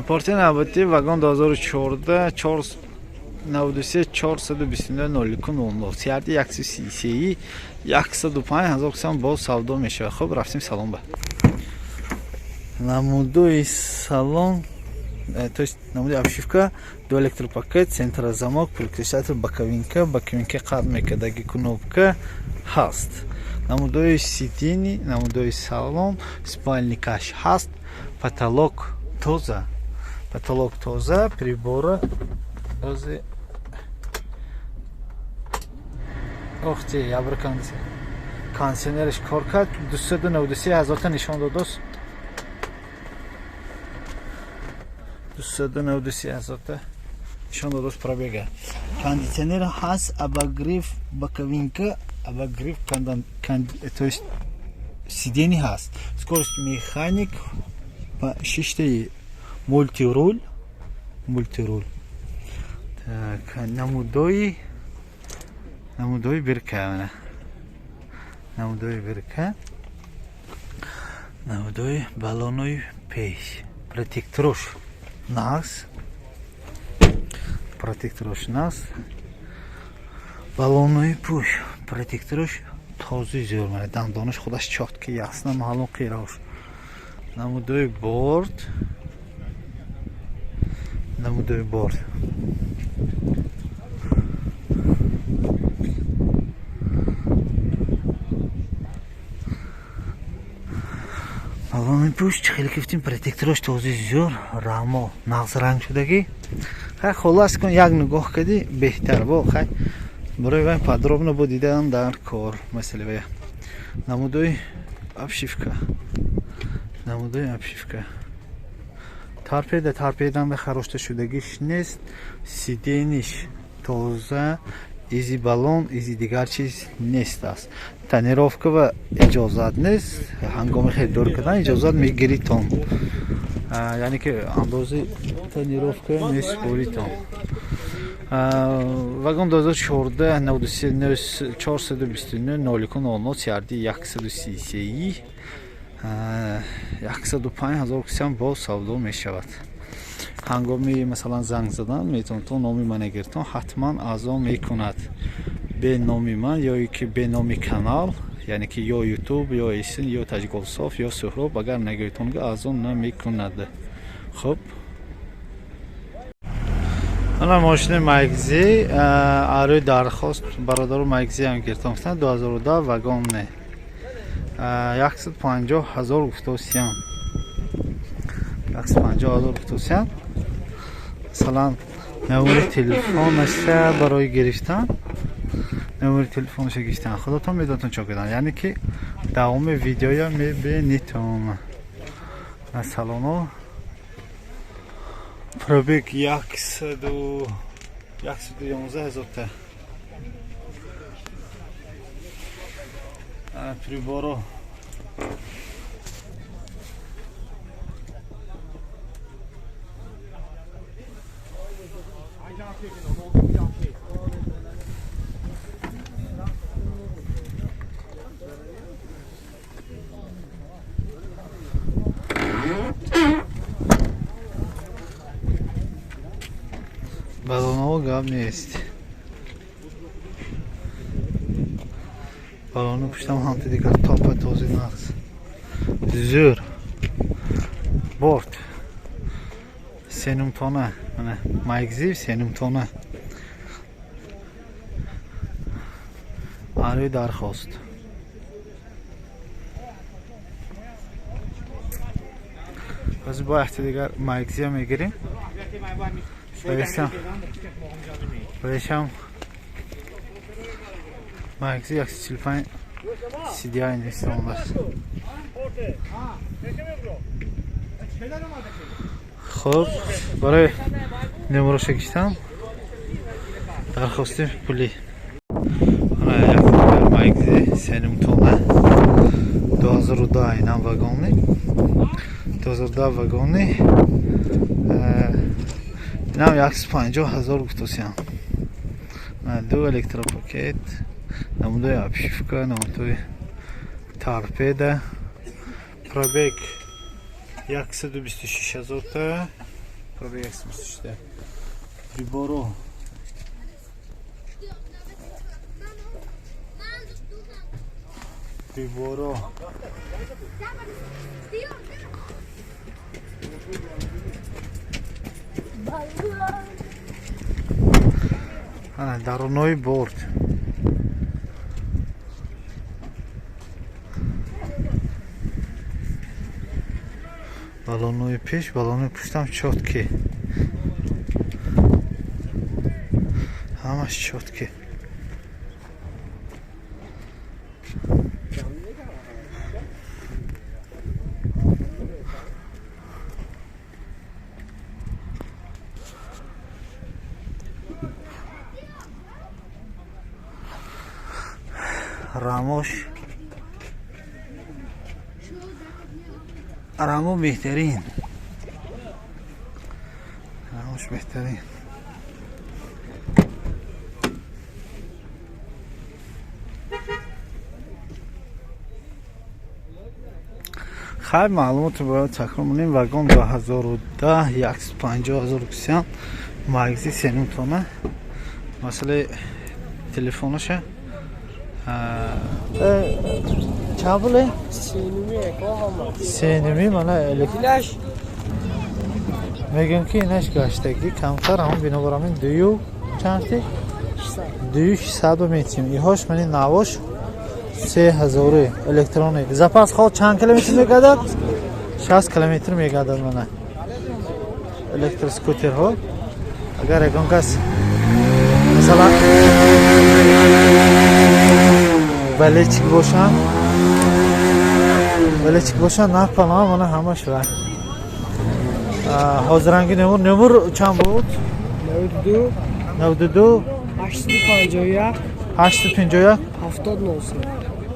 Партия навбатӣ вагон 2014 93 429 01 00 CRT 133, 105 ҳазор сом боз савдо мешавад. Хуб, рафтем салон. Ба намудои салон, то есть намуди обшивка, ду электропакет, центрозамок, переключатель, боковинка, боковинка қат мекардаги, кнопка ҳаст, намудои сиденье, намудои салон, спальникаш ҳаст, потолок тоза, потолок тоза, прибора ози. Охти, ябр, кондиционераш кор кард. 293 ҳазорта нишон додост, 293 ҳазорта нишон додост пробега. Кондиционер ҳаст, обогрев, боковинка, обогрев, то есть сиденье ҳаст, скорость механик, шиштаи мультируль, мультируль. Так, намудои бирка, намудои бирка, намудои баллонои пеш, протекторош нағз, протекторош нағз, баллонои пуш, протекторош тозаи зӯр, мана дандонаш худаш чётко, ясно, маълум, қираош. Намудои борт, намудои борт, баллони пушт хеле гуфтим, протекторош тозаи зӯр, рамо нағз ранг шудагӣ. Хай, холас кун, як нигоҳ кардӣ, беҳтар бо. Хай, барои вай подробно бо дидан дар кор масъала. Вая намудои обшивка, намудои обшивка, торпеда, торпеданда харошта шудагиш нест, сиденьиш тоза, изи баллон, изи дигар чиз нест аст. Тонировка ва иҷозат нест, ҳангоми харидорӣ кардан иҷозат мегиритон, яъне ки андози тонировка месупоритон. Вагон 2014, 93 429 01 00 CRD 133, 105 ҳазор кисам боз савдо мешавад. Ҳангоми, масалан, занг задан метавонтон, номи мана гиртон, ҳатман аъзо мекунад. Бе номи ман ё ки бе номи канал, яъне ки ё Ютуб, ё Эсин, ё Таҷголсоф, ё Суҳроб, агар нагӯитонга, аъзо намекунад. Хуб, ана мошини Майкзи арӯи дархост бародару Майкзи ҳам гиртон гуфтанд. 2010 вагон не, 150 ҳазор гуфтосиям, 150 ҳазор гуфтосиям. Масалан, номери телефонаша барои гирифтан, номери телефонаша гирифтан, худотон медонтон чо кардан, яъне ки давоми видеоя мебинитон. Салоно, пробег 111 ҳазорта, приборо. Баллонҳо гап нест, баллони пуштам ҳамти дигар топа, този, нағз, зӯр. Борт сенумтона, мана Майкзив сенумтона арӯи дархост. Ҳозир бо яхти дигар Майкзия мегирем. Баешам Майкзи 145 CDI нест омадааст. Хуб, барои номероша гирифтам, дархости пулӣ. Майкзи сенумтона 2010, инам вагони 2010, вагони инам 150 ҳазор гуфтосиям. Ду электропакет, намудои обшивка, намудои торпеда, пробег 126 ҳазорта. Пробег 126. Приборо, приборо, дарунои борт. Баллонои пеш, баллонои пуштам чёткий, ҳамаш чёткий. Рамош, рамо беҳтарин, рамош беҳтарин. Хайр, маълумотро бояд такрор монем. Вагон 2010, 150 000 кусиян, магзи сенум тона. Масъалаи телефонаша чанд пуле? Сенуми. Мана, мегӯям, ки инаш гаштагӣ камтар, ҳамон бинобар ҳамин дую чанд, дую шишсаду метим. Иҳош мани навош 3000-и, электроник. Запас ход чанд километр мегардад? 60 километр мегардад. Мана, электроскутерҳо. Агар ягон кас, масалан, болельщик бошанд, болельщик бошанд, напалам. Мана, ҳамаш ва ҳозиранги номер. Номер чанд буд? 92. 92. 851. 851. 70 03.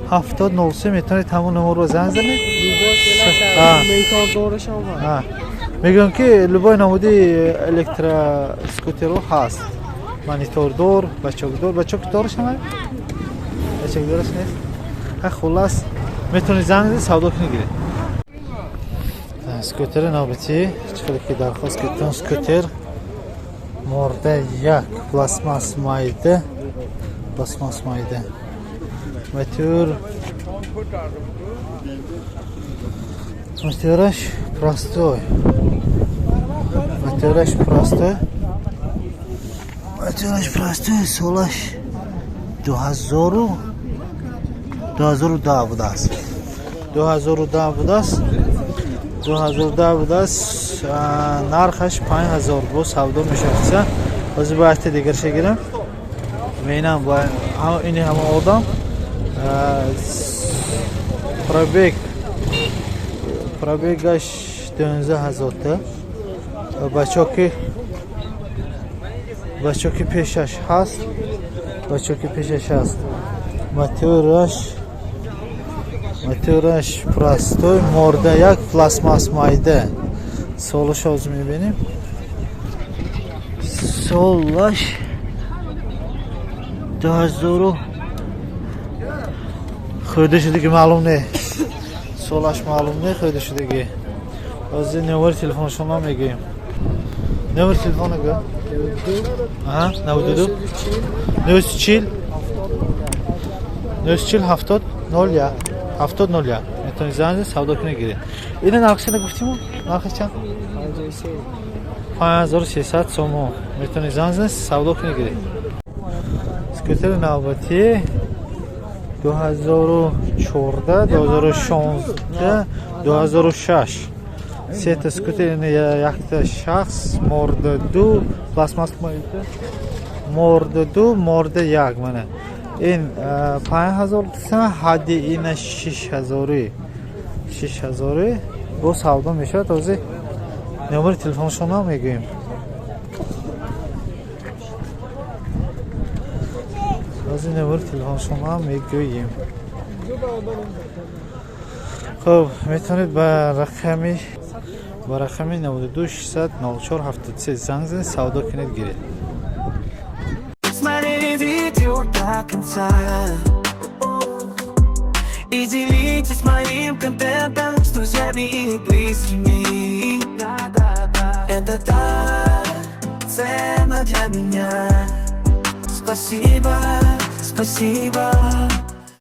70 03. Метавонед ҳамон номерро занг занед. Мегӯям, ки любой намуди электроскутеро ҳаст: монитордор, бачокдор. Бачокдораш ҳама, бачокдораш нест. Хуллас, метавонед занг занед, савдо кунед, гиред. Скутери навбатӣ, чӣ хеле ки дархост кардем, скутер морда як, пластмасс майда, пластмасс майда. Мотор, мотораш простой, мотораш простой, мотораш простой. Солаш 2010 будааст, 2010 будааст, 2010 будааст. Нархаш 5000, бо савдо мешавад. Ҳозир бояд дигарша гирам. Менам ини ҳама одам. Пробег, пробегаш 12 ҳазорта. Бачоки, бачоки пешаш ҳаст, бачоки пешаш ҳаст. Мотораш, мотораш простой, морда як, пластмасс майда. Солаш ҳозир мебинем. Солаш дуҳазору хӯрда шудагӣ маълум не, солаш маълум не, хӯрда шудагӣ. Ҳозир номери телефоншонро мегӯем. Номери телефона гӯ. 92, 940, 940, 70 01, 70 01. Метавонед занг занед, савдо кунед, гиред. Ина нархша нагуфтиму? Нархаш чанд? 5300 сомон. Метавонед занг занед, савдо кунед, гиред. Скутери навбатӣ 2014, 2016, 2006. Сета скутер. Ина якта шахс, морда ду, пластмасс морда ду, морда як. Мана, ин 5000, ҳадди ина шиш ҳазорӣ, 6000-ӣ, бо савдо мешавад. Ҳозир номери телефоншонам мегӯем. Ҳозир номери телефоншонам мегӯем. Хуб, метавонед ба рақами 92 600 04 73 занг занед, савдо кунед, гиред. Смотрели видео до конца и делитесь моим контентом с друзьями и близкими. Это так. ценно для меня. Спасибо, спасибо.